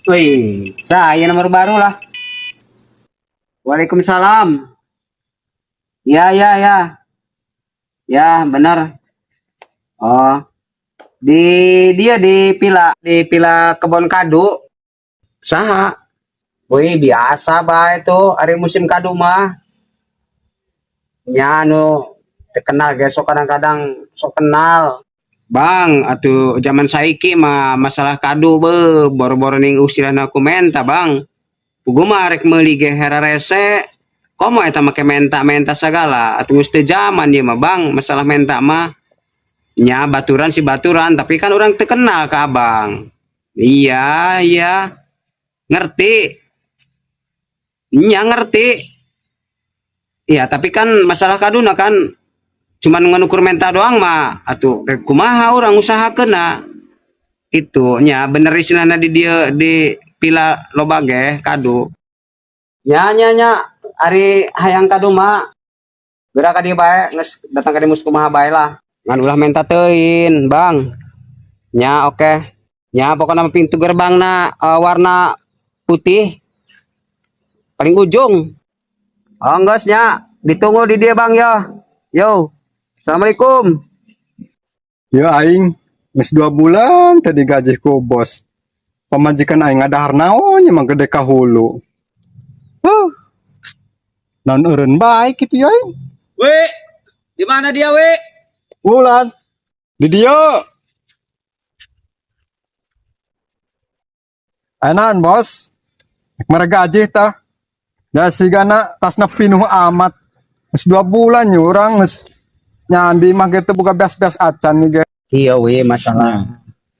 Wih, saya nomor baru lah. Waalaikumsalam. Ya, ya, ya. Ya, benar. Oh. Di dia di pila kebon kadu. Saha? Wih, biasa bae tuh hari musim kadu mah. Nya anu terkenal ge sok kadang-kadang sok kenal. Bang, atuh zaman saiki mah masalah kadu be boro-boro ning ustilahna ku menta, Bang. Puguh mah rek meuli ge herarese. Komo eta make menta-menta sagala. Atuh geus teu zaman ieu mah, Bang, masalah menta mah. Nya baturan si baturan, tapi kan orang teu kenal ke abang. Iya, iya. Ngerti. Nya ngerti. Iya, tapi kan masalah kaduna kan cuman ngukur menta doang mah atuh rek kumaha urang usahakeunna. Itu nya bener istilahna di dieu di pila loba ge kadu. Nya nya nya ari hayang kadu mah geura ka dieu bae geus datang ka dieu mus kumaha bae lah. Ngan ulah menta teuing, Bang. Nya oke. Nya pokokna mah pintu gerbangna warna putih paling ujung. Oh, geus nya, ditunggu di dieu Bang ya. Yo. Assalamualaikum. Ya aing geus 2 bulan tadi gaji ku bos. Pamajikan aing ngadahar naon nya mah gede ka hulu. Huh. Naon eureun bae kitu ya aing. We, di mana dia, we? Bulan. Di dieu. Enan bos. Rek mere gaji tah. Ya sigana tasna pinuh amat. Geus 2 bulan nya urang geus nyandi mah gitu buka beas-beas acan nih ge. Iya we, masalah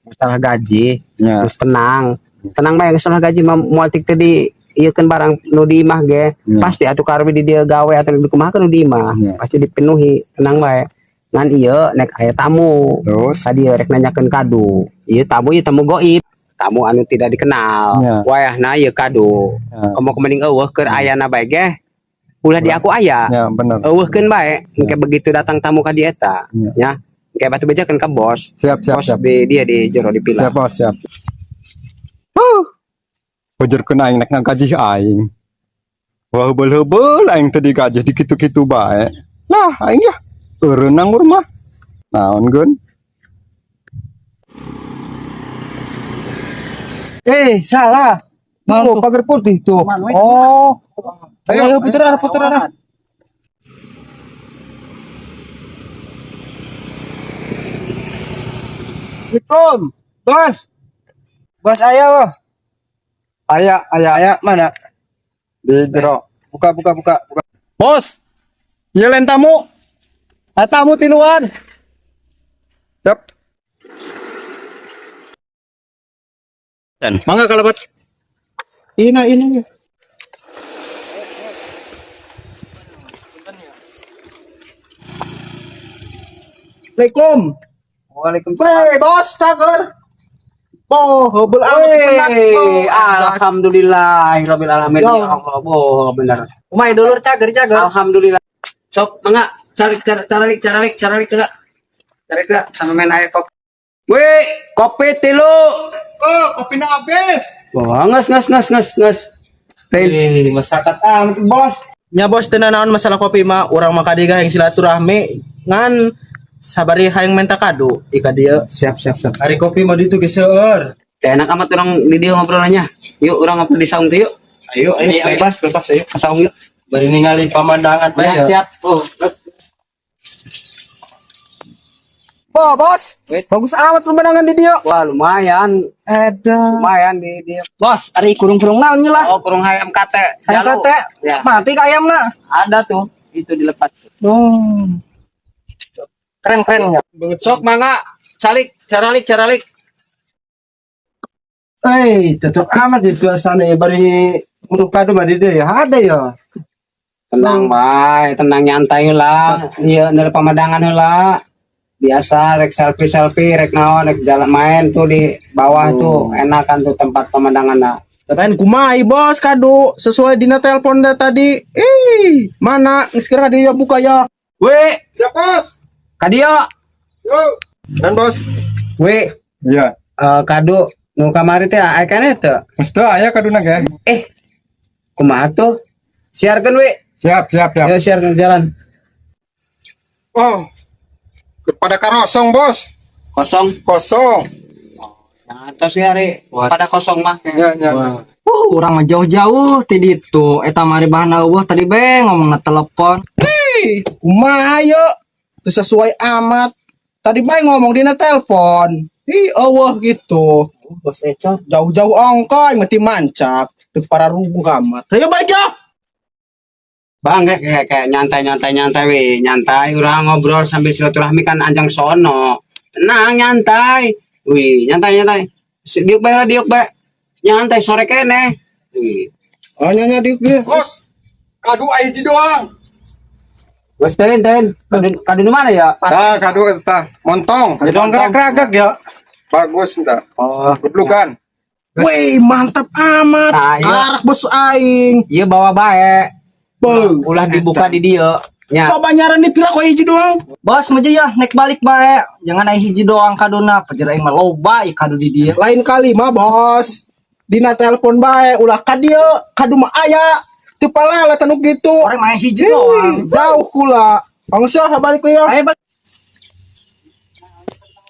masalah gaji. Ya. Terus tenang. Tenang bae masalah gaji mah moal tik teh di ieukeun barang nu di imah ge. Ya. Pasti atuh karbi di dieu gawe atau di kumaha nu di imah. Ya. Pasti dipenuhi, tenang bae. Ngan ieu nek aya tamu. Terus Tadi rek nanyakeun kadu. Ieu tamu ieu tamu goib. Tamu anu tidak dikenal. Ya. Wayahna ieu kadu. Ya. Komo mending eueuh keur ayana bae ge. Ulah di aku aya. Ya bener. Eueuhkeun bae engke begitu datang tamu ka dieu eta. Ya. Ya. Engke batu bejakeun ka bos. Siap, siap, Bos siap. di dia di jero di pila. Siap bos, siap. Huh. Bujurkeun aing nek ngagaji aing. Wah heubeul-heubeul aing teu digaji di kitu-kitu bae. Lah aing ya eureun nganggur mah. Naon geun? Salah. Tuh, pagar putih tuh. Oh. Ayo, ayo putar arah, putar arah. Assalamualaikum, bos. Bos ayah, wah. Aya, aya. Ayah mana? Di jero. Buka, buka, buka, buka. Bos. Ieu lain tamu. Aya tamu tiluan. Siap. Dan. Mangga kalabat. Ini, ini. Assalamualaikum. Waalaikumsalam. Weh, bos, cager. Oh, heubeul amat penat. Weh, alhamdulillah, rabbil alamin. Ya. Ya Allah, oh, bener. Umay dulur cager, cager. Alhamdulillah. Sok, mangga cari cari cari cari cari cari cari cari sama main air kopi. Weh, kopi tilu. Oh, kopina habis. Wah, nges nges nges nges nges. Teh. Masakat amat, bos. Nya bos teu naon masalah kopi mah, urang mah kadieu hayang silaturahmi ngan sabari hayang menta kado ika dieu. Siap siap siap. Ari kopi mah ditu ge seueur. Teh enak amat orang di dia ngobrolnya. Yuk, orang ngobrol di saung tuh yuk. Ayo, ayo, Ayo, ayo. bebas, bebas ayo. Ke saung yuk. Bari ningali pamandangan bae Ya, ya. siap. Oh, terus. Oh, bos. Wait. Bagus amat pemandangan di dieu. Wah, lumayan. Ada. Lumayan di dia. Bos, ari kurung-kurung naon lah. Oh, kurung hayam kate. Hayam Jalu. kate. Ya. Mati ka ayamna. Ada tuh. Itu dilepas. Oh. Keren keren ya. Sok mangga, calik, caralik, caralik. Cocok amat di suasana ya bari untuk kado mah di dieu ya. Ada ya. Tenang bae, tenang nyantai lah. Iya, dari pemandangan heula. Biasa rek selfie selfie, rek naon, rek jalan main tuh di bawah tuh enakan tuh tempat pemandangan nah. Keren kumai bos kado sesuai dina telepon dah tadi. Mana geus geura dia buka ya. We, Siap, bos. kadio. Yo. Dan bos. We, Iya. kado Nu kamari teh aya keneh teu? Geus teu aya kaduna ge. Eh, kumaha tuh? Siarkeun we. Siap, siap, siap. Yo siarkeun jalan. Oh. Pada karosong, Bos. Kosong. Kosong. Jangan tos ya, Ri. Pada kosong mah. Ya, ya. Urang mah jauh-jauh ti ditu. Eta mari bahan euweuh tadi be ngomong telepon. Hei, kumaha yo? Teu sesuai amat. Tadi bae ngomong dina telepon. Ih, euweuh gitu. Bos Ecot. Jauh-jauh ongkoh mati mancap. Teu pararuguh amat. Ayo balik ya. Bang, kayak, kayak, kayak nyantai nyantai nyantai we, nyantai urang ngobrol sambil silaturahmi kan anjang sono. Tenang nyantai. Wih, nyantai nyantai. Diuk bae lah, diuk bae. Nyantai sore keneh. Wih. Oh, nya nya diuk dia. Bos, kadu aya hiji doang. Bos ten ten, kadu kadu di mana ya? Tah, kadu eta montong. Kadu montong. Gerak ya. Bagus entah. Oh, Gublukan. Wih, mantap amat. Nah, iya. Karak bos aing. Iya bawa bae. Beuh. Ulah dibuka di dieu. Nya. Coba nyaran di pira kok hiji doang. Bos maju ya naik balik bae. Jangan aya hiji doang kaduna. Pajer aing mah loba ieu kadu di dieu. Lain kali mah bos. Dina telepon bae ulah ka dieu, kadu mah aya. Teu palala tanu gitu. Orang mah aya hiji doang. Ih, jauh kula. Bangsa balik ya. Ayo balik.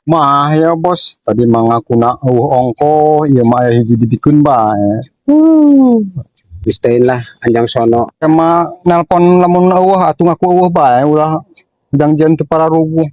Mah ya bos, tadi mah ngakuna euweuh ongkoh, ieu mah aya hiji dibikeun bae. Geus teuing lah anjang sono. Kema nelpon lamun euweuh atuh ngaku euweuh bae ulah janjian teu pararuguh.